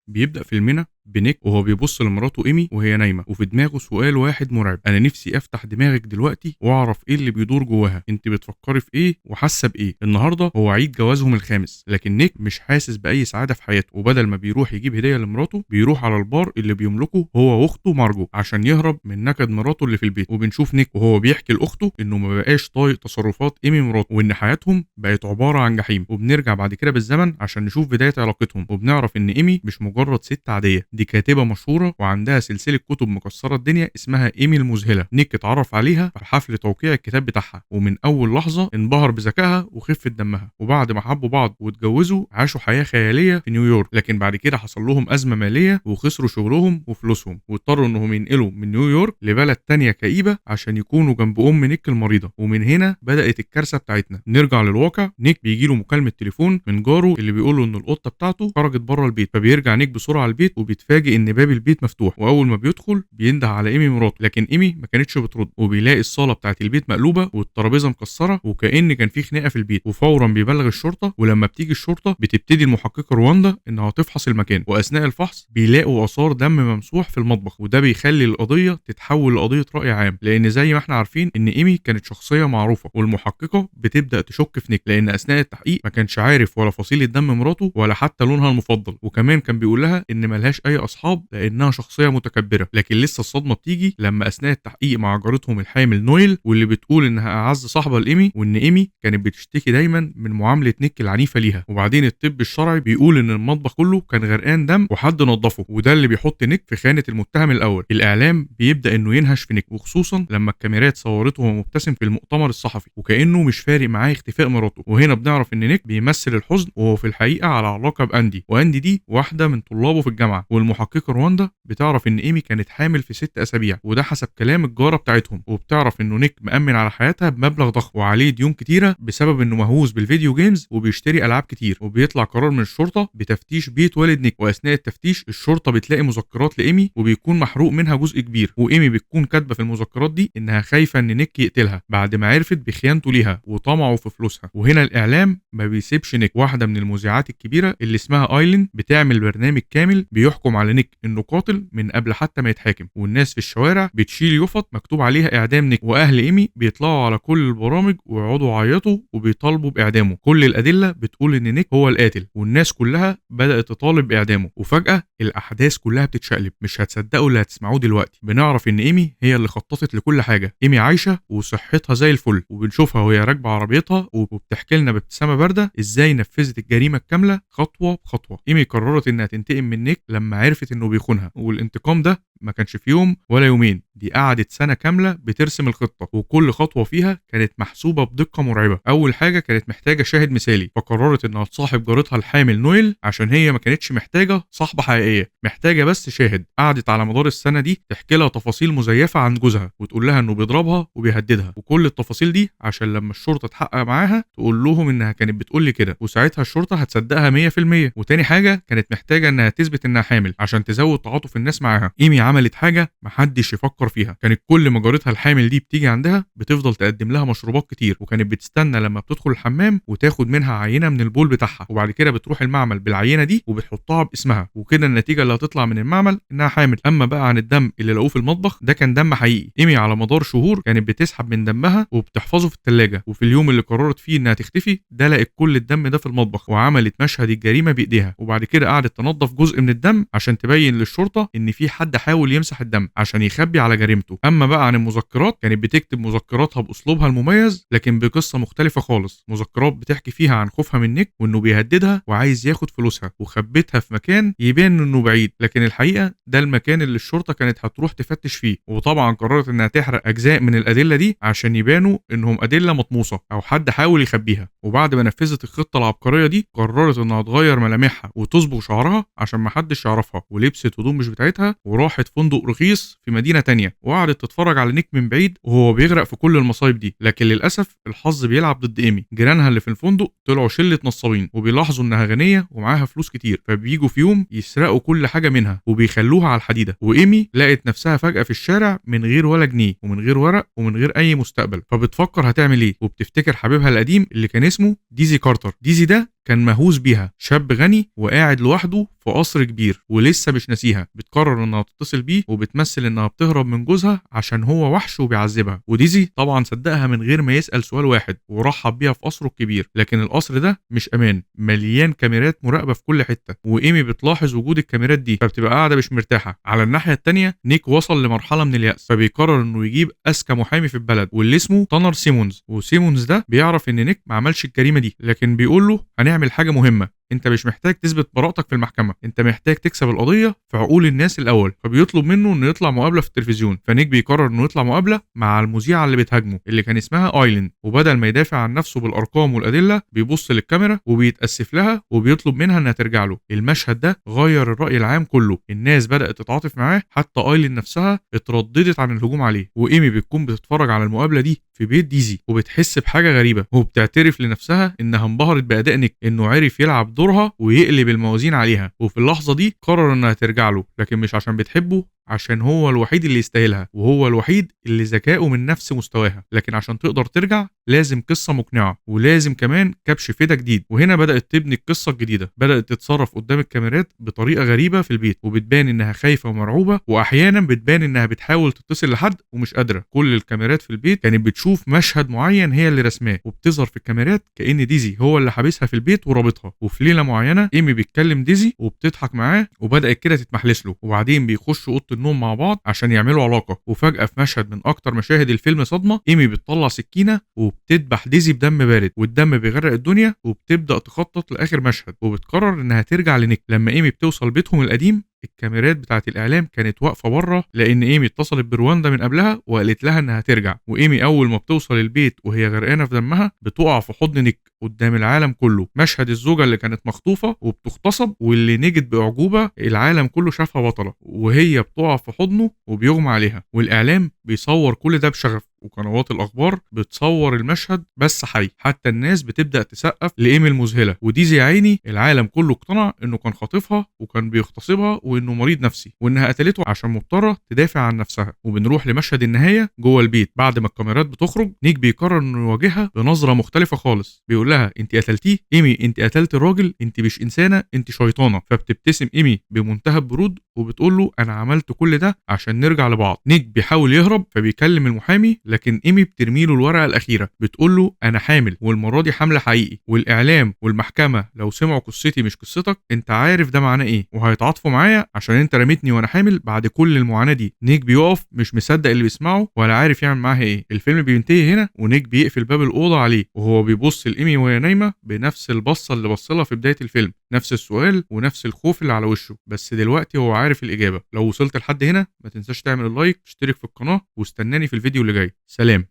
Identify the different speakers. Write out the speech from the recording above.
Speaker 1: بيبدأ فيلمنا بنيك وهو بيبص لمراته ايمي وهي نايمة، وفي دماغه سؤال واحد مرعب: انا نفسي افتح دماغك دلوقتي واعرف ايه اللي بيدور جواها، انت بتفكري في ايه وحاسه بايه. النهارده هو عيد جوازهم الخامس، لكن نيك مش حاسس باي سعادة في حياته، وبدل ما بيروح يجيب هديه لمراته بيروح على البار اللي بيملكه هو واخته مارجو عشان يهرب من نكد مراته اللي في البيت. وبنشوف نيك وهو بيحكي لاخته انه ما بقاش طايق تصرفات ايمي مراته، وان حياتهم بقت عبارة عن جحيم. وبنرجع بعد كده بالزمن عشان نشوف بداية علاقتهم، وبنعرف ان ايمي مش مجرد ست عادية، دي كاتبة مشهورة وعندها سلسلة كتب مكسرة الدنيا اسمها إيمي المذهلة. نيك اتعرف عليها في حفل توقيع الكتاب بتاعها، ومن أول لحظة انبهر بذكائها وخفة دمها. وبعد ما حبوا بعض واتجوزوا عاشوا حياة خيالية في نيويورك، لكن بعد كده حصل لهم أزمة مالية وخسروا شغلهم وفلوسهم، واضطروا إنهم ينقلوا من نيويورك لبلد تانية كئيبة عشان يكونوا جنب أم نيك المريضة. ومن هنا بدأت الكارثة بتاعتنا. نرجع للواقع، نيك بيجيله مكالمة تليفون من جاره اللي بيقوله إن القطة بتاعته خرجت بره البيت، فبيرجع نيك بسرعة البيت وبيتفاجئ ان باب البيت مفتوح، واول ما بيدخل بينده على ايمي مراته، لكن ايمي ما كانتش بترد، وبيلاقي الصاله بتاعت البيت مقلوبة والترابيزه مكسرة وكأن كان في خناقه في البيت، وفورا بيبلغ الشرطة. ولما بتيجي الشرطة بتبتدي المحققه رواندا انها تفحص المكان، واثناء الفحص بيلاقوا اثار دم ممسوح في المطبخ، وده بيخلي القضية تتحول لقضيه راي عام، لان زي ما احنا عارفين ان ايمي كانت شخصية معروفة. والمحققه بتبدا تشك في نيك، لان اثناء التحقيق ما كانش عارف ولا فصيلة دم مراته ولا حتى لونها المفضل، وكمان كان بيقول لها ان ملهاش اي اصحاب لانها شخصية متكبره. لكن لسه الصدمة بتيجي لما اثناء التحقيق مع جارتهم الحامل نويل، واللي بتقول انها اعز صاحبه لايمي، وان ايمي كانت بتشتكي دايما من معاملة نيك العنيفة ليها. وبعدين الطب الشرعي بيقول ان المطبخ كله كان غرقان دم وحد نظفه، وده اللي بيحط نيك في خانه المتهم الاول. الاعلام بيبدا انه ينهش في نيك، وخصوصا لما الكاميرات صورته وهو مبتسم في المؤتمر الصحفي وكانه مش فارق معاه اختفاء مراته. وهنا بنعرف ان نيك بيمثل الحزن وهو في الحقيقة على علاقة باندي، واندي دي واحدة من طلابه في الجامعة. والمحققه رواندا بتعرف ان ايمي كانت حامل في 6 اسابيع، وده حسب كلام الجاره بتاعتهم. وبتعرف انه نيك مأمن على حياتها بمبلغ ضخم وعليه ديون كتيرة بسبب انه مهووس بال video games وبيشتري العاب كتير. وبيطلع قرار من الشرطة بتفتيش بيت والد نيك، واثناء التفتيش الشرطة بتلاقي مذكرات لايمي وبيكون محروق منها جزء كبير، وايمي بتكون كاتبه في المذكرات دي انها خايفة ان نيك يقتلها بعد ما عرفت بخيانته ليها وطمعه في فلوسها. وهنا الاعلام ما بيسيبش نيك. واحدة من المذيعات الكبيرة اللي اسمها ايلين بتعمل برنامج كامل بيحكم على نيك انه قاتل من قبل حتى ما يتحاكم، والناس في الشوارع بتشيل يفط مكتوب عليها اعدام نيك، واهل ايمي بيطلعوا على كل البرامج ويقعدوا يعيطوا وبيطالبوا باعدامه. كل الادلة بتقول ان نيك هو القاتل، والناس كلها بدات تطالب باعدامه. وفجاة الاحداث كلها بتتشقلب، مش هتصدقوا اللي هتسمعوه دلوقتي. بنعرف ان ايمي هي اللي خططت لكل حاجة. ايمي عايشه وصحتها زي الفل، وبنشوفها وهي راكبه عربيتها وبتحكي لنا بابتسامة باردة ازاي نفذت الجريمة الكاملة خطوة بخطوة. ايمي قررت انها تنتقم من نيك لما عرفت انه بيخونها، والانتقام ده ما كانش في يوم ولا يومين، دي قعدت سنة كاملة بترسم الخطة، وكل خطوة فيها كانت محسوبة بدقة مرعبة. أول حاجة كانت محتاجة شاهد مثالي، فقررت إنها تصاحب جارتها الحامل نويل عشان هي ما كانتش محتاجة صاحبة حقيقية، محتاجة بس شاهد. قعدت على مدار السنة دي تحكي لها تفاصيل مزيفة عن جوزها، وتقول لها إنه بيضربها وبيهددها، وكل التفاصيل دي عشان لما الشرطة تحقق معاها تقول لهم إنها كانت بتقول لي كده، وساعتها الشرطة هتصدقها 100%. وتاني حاجة كانت محتاجة إنها تثبت إنها حامل عشان تزود تعاطف الناس معاها. إيمي عملت حاجة محدش يفكر فيها، كانت كل ما جارتها الحامل دي بتيجي عندها بتفضل تقدم لها مشروبات كتير، وكانت بتستنى لما بتدخل الحمام وتاخد منها عينه من البول بتاعها، وبعد كده بتروح المعمل بالعينة دي وبتحطها باسمها، وكده النتيجة اللي هتطلع من المعمل انها حامل. اما بقى عن الدم اللي لقوه في المطبخ، ده كان دم حقيقي. ايمي على مدار شهور كانت بتسحب من دمها وبتحفظه في الثلاجة، وفي اليوم اللي قررت فيه انها تختفي دلقت كل الدم ده في المطبخ وعملت مشهد الجريمة بايديها. وبعد كده قعدت تنظف جزء من الدم عشان تبين للشرطة ان في حد حاول يمسح الدم عشان يخبي على جريمته. اما بقى عن المذكرات، كانت بتكتب مذكراتها باسلوبها المميز لكن بقصة مختلفة خالص، مذكرات بتحكي فيها عن خوفها من نيك وانه بيهددها وعايز ياخد فلوسها، وخبتها في مكان يبان انه بعيد لكن الحقيقة ده المكان اللي الشرطة كانت هتروح تفتش فيه. وطبعا قررت انها تحرق اجزاء من الادلة دي عشان يبانوا انهم ادلة مطموسه او حد حاول يخبيها. وبعد ما نفذت الخطة العبقرية دي قررت انها تغير ملامحها وتصبغ شعرها عشان محدش يعرفها، ولبست هدوم مش بتاعتها وراحت فندق رخيص في مدينة تانية، وقعدت تتفرج على نيك من بعيد وهو بيغرق في كل المصايب دي. لكن للاسف الحظ بيلعب ضد ايمي. جيرانها اللي في الفندق طلعوا شله نصابين وبيلاحظوا انها غنية ومعاها فلوس كتير، فبييجوا في يوم يسرقوا كل حاجة منها وبيخلوها على الحديدة. وايمي لقت نفسها فجاة في الشارع من غير ولا جنيه ومن غير ورق ومن غير اي مستقبل، فبتفكر هتعمل ايه، وبتفتكر حبيبها القديم اللي كان اسمه ديزي كارتر. ديزي ده كان مهووس بيها، شاب غني وقاعد لوحده في قصر كبير ولسه مش ناسيها. بتقرر انها تتصل بيه وبتمثل انها بتهرب من جوزها عشان هو وحش وبيعذبها، وديزي طبعا صدقها من غير ما يسأل سؤال واحد ورحب بيها في قصره الكبير. لكن القصر ده مش امان، مليان كاميرات مراقبة في كل حتة، وايمي بتلاحظ وجود الكاميرات دي فبتبقى قاعدة مش مرتاحة. على الناحية الثانية نيك وصل لمرحلة من اليأس، فبيقرر انه يجيب اذكى محامي في البلد واللي اسمه تانر سيمونز. وسيمونز ده بيعرف ان نيك ما عملش الجريمة دي، لكن بيقول له هنعمل حاجة مهمة، انت مش محتاج تثبت براءتك في المحكمة، انت محتاج تكسب القضية في عقول الناس الاول. فبيطلب منه انه يطلع مقابله في التلفزيون، فنيك بيقرر انه يطلع مقابله مع المذيعه اللي بتهاجمه اللي كان اسمها ايلين، وبدل ما يدافع عن نفسه بالارقام والادلة بيبص للكاميرا وبيتاسف لها وبيطلب منها انها ترجع له. المشهد ده غير الراي العام كله، الناس بدات تتعاطف معاه، حتى ايلين نفسها اترددت عن الهجوم عليه. وايمي بتكون بتتفرج على المقابلة دي في بيت ديزي وبتحس بحاجة غريبة، وبتعترف لنفسها انها انبهرت باداء نيك، انه عرف يلعب دورها ويقلب الموازين عليها. وفي اللحظة دي قرر انها ترجع له، لكن مش عشان بتحبه، عشان هو الوحيد اللي يستاهلها وهو الوحيد اللي ذكائه من نفس مستواها. لكن عشان تقدر ترجع لازم قصة مقنعة ولازم كمان كبش فدا جديد. وهنا بدأت تبني القصة الجديدة، بدأت تتصرف قدام الكاميرات بطريقة غريبة في البيت، وبتبان انها خايفة ومرعوبة، واحيانا بتبان انها بتحاول تتصل لحد ومش قادرة. كل الكاميرات في البيت كانت بتشوف مشهد معين هي اللي رسماه، وبتظهر في الكاميرات كأن ديزي هو اللي حابسها في البيت ورابطها. وفي ليلة معينة ايمي بتكلم ديزي وبتضحك معاه وبدأت كده تتمحلس له، وبعدين بيخشوا اوضة النوم مع بعض عشان يعملوا علاقة. وفجأة في مشهد من اكتر مشاهد الفيلم صدمة، ايمي بتطلع سكينة وبتذبح ديزي بدم بارد، والدم بيغرق الدنيا، وبتبدأ تخطط لاخر مشهد وبتقرر انها ترجع لنيك. لما ايمي بتوصل بيتهم القديم الكاميرات بتاعت الاعلام كانت واقفة بره، لان ايمي اتصلت برواندا من قبلها وقالت لها انها ترجع. وايمي اول ما بتوصل البيت وهي غرقانة في دمها بتقع في حضن نيك قدام العالم كله. مشهد الزوجة اللي كانت مخطوفه وبتغتصب واللي نجت باعجوبه العالم كله شافها بطلة، وهي بتقع في حضنه وبيغمى عليها، والاعلام بيصور كل ده بشغف، وقنوات الاخبار بتصور المشهد بس حي، حتى الناس بتبدا تسقف لايمي المذهلة. وديزي يا عيني العالم كله اقتنع انه كان خاطفها وكان بيغتصبها وانه مريض نفسي وانها قتلته عشان مضطرة تدافع عن نفسها. وبنروح لمشهد النهاية جوه البيت بعد ما الكاميرات بتخرج، نيك بيقرر انه يواجهها بنظره مختلفة خالص، بيقول لها انت قتلتيه ايمي، انت قتلت الراجل، انت مش انسانه، انت شيطانه. فبتبتسم ايمي بمنتهى البرود وبتقول له انا عملت كل ده عشان نرجع لبعض. نيك بيحاول يهرب فبيكلم المحامي، لكن ايمي بترمي له الورقة الاخيرة، بتقول له انا حامل والمرة دي حمله حقيقي، والاعلام والمحكمة لو سمعوا قصتي مش قصتك انت عارف ده معناه ايه، وهيتعاطفوا معايا عشان انت رميتني وانا حامل بعد كل المعاناة دي. نيك بيقف مش مصدق اللي بيسمعه ولا عارف يعمل معاها ايه. الفيلم بينتهي هنا ونيك بيقفل باب الاوضة عليه وهو بيبص لايمي وهي نايمة بنفس البصه اللي بصلها في بداية الفيلم، نفس السؤال ونفس الخوف اللي على وشه، بس دلوقتي هو عارف الاجابة. لو وصلت لحد هنا ما تنساش تعمل ال like، تشترك في القناة، واستناني في الفيديو اللي جاي. سلام.